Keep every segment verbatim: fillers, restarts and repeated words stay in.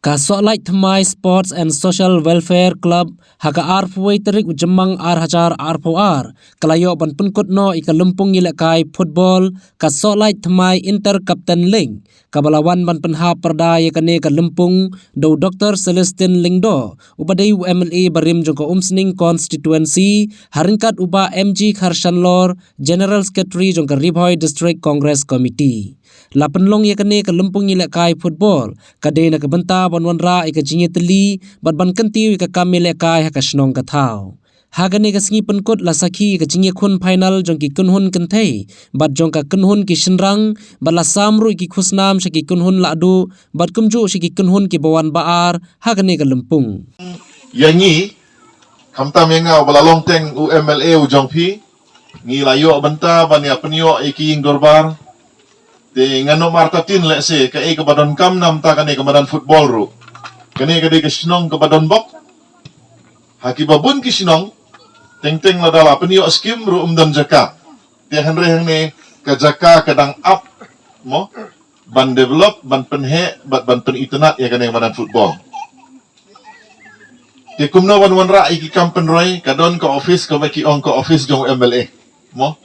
Ka Sohlait Thymmai Sports and Social Welfare Club ha ka arphew tarik u Jymmang ar hajar arphew ar ka la ïoh ban pynkut noh ïa ka lympung ïalehkai football ka Sohlait Thymmai Inter Captain League, kaba la wan ban pynhap pyrda ïa kane ka lympung da u Doctor Celestine Lyngdoh, uba dei u M L A barim jong ka Umsning Constituency, ha ryngkat u Bah M G Kharshanlor, General Secretary jong ka Ri Bhoi District Congress Committee. La pynlong ïa kane ka lympung ïalehkai football ka dei na ka bynta ban wanrah ïa ka jingïatylli bad ban kyntiew ïa ka kam ïalehkai ha ka shnong ka thaw. Ha kane ka sngi pynkut la sakhi ïa ka jingïakhun final jong ki kynhun kynthei bad jong ka kynhun ki shynrang, bad la sam ruh ïa ki khusnam sha ki kynhun lahduh bad kumjuh sha ki kynhun kiba wan ba ar ha kane ka lympung. Ïa ngi, khamtam ïa nga uba la long teng u M L A u jong phi, ngi la ïoh bynta ban ïa pynïoh ïa ki ïing dorbar. Te ngan ym artatien lehse kaei kaba donkam na bynta kane ka madan football ruh. Kane ka dei ka shnong kaba donbok. Ha kiba bun ki shnong, teng teng lada la pynïoh skim ruh ym don jaka. Te hynrei hangne ka jaka ka dang ap, mo, ban develop, ban pynheh bad ban pynitynnad ïa kane ka madan football. Te kumno ban wanrah ïa ki kam pynroi, ka don ka office kaba ki ong ka office jong u M L A, mo,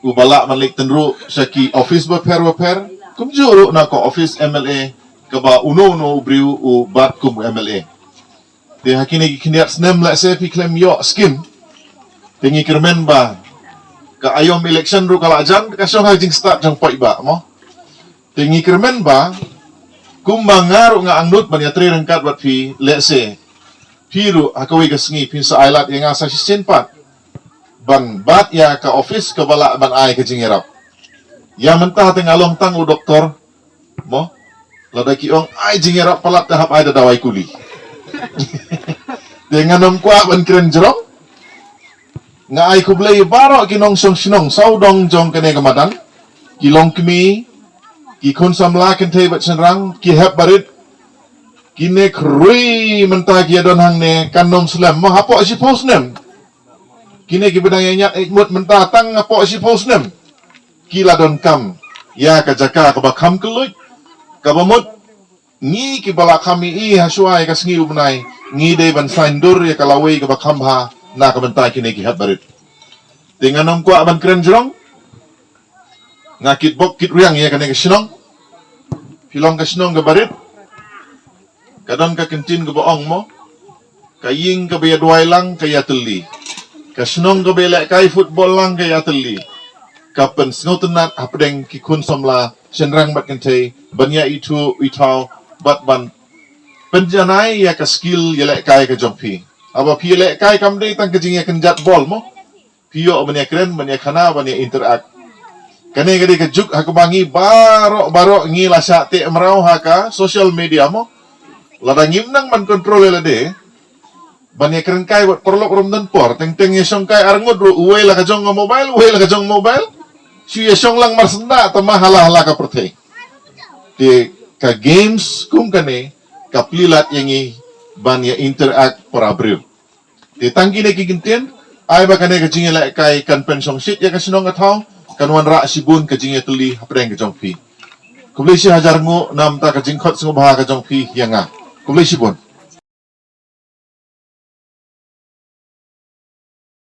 uba lah ban leit tynruh sha ki office bapher bapher, kumjuh ruh na ka office M L A kaba uno uno u briew u bat kum u M L A. Te ha kine ki khyndiat snem lehse phi khlem ïoh skim, te ngi kyrmen ba ka aïom election ruh ka la jan, ka shong ha jingstad jong paidbah, mo. Te ngi kyrmen ba kumba nga ruh nga angnud ban ïatrei ryngkat bad phi, lehse phi ruh ha kawei ka sngi phin sa ai lad ïa nga sa shisien pat ban bat ïa ka office kaba lah ban ai ka jingïarap. Ïa mynta te nga long tang u doktor, mo, lada ki ong ai jingïarap palat te hap ai da dawai kuli. Te ngan ym kwah ban kren jrong. Nga ai khublei baroh ki nongshong shnong sawdong jong kane ka madan, ki longkmie, ki khun samla kynthei bad shynrang, ki hep barit, kine khrui mynta ki ïa don hangne kan ym slem, mo, hapoh shiphew snem. Kine kiba dang ïa ñiad eit mut mynta tang hapoh shiphew snem ki la donkam ïa ka jaka kaba kham kylluid, kaba mut ngi kiba la kham ïohi ha shuwa ïa ka sngi u bnai, ngi dei ban saiñdur ïa ka lawei kaba kham bha na ka bynta kine ki hep barit. Te ngan ym kwah ban kren jrong, nga kitbok kitrwiang ïa kane ka shnong. Phi long ka shnong kaba rit. Ka don ka kyntien kaba ong, mo, ka ïing kaba ïa duwai lang ka ïa tylli, ka shnong kaba ïa lehkai football lang ka ïa tylli. Ka pynsngewtynnad hapdeng ki khun samla shynrang bad kynthei ban ïa ithuh ithaw bad ban pynjanai ïa ka skill ïa lehkai ka jong phi. Haba phi ïa lehkai kam dei tang ka jingïakynjat bol, mo, phi ïoh ban ïakren, ban ïakhana, ban ïa interact. Kane ka dei ka juk ha kaba ngi baroh baroh ngi la shah teh mraw ha ka social media, mo. Lada ngim nang ban control ïa lade, ban ïakren kai wat paralok rum don por, teng teng ïa shong kai arngut ruh, uwei la ka jong ka mobile, uwei la ka jong mobile. Shu ïa shong lang mar senda tama hala hala ka pyrthei. Te ka games kum kane ka plie lad ïa ngi ban ïa interact para briew. Te tang kine ki kyntien, ai ba kane ka jingïalehkai kan pynshongshit ïa ka shnong ka thaw, kan wanrah shibun ka jingïatylli hapdeng ka jong phi. Khublei shi hajar nguh na bynta ka jingkhot sngewbha ka jong phi ïa nga. Khublei shibun.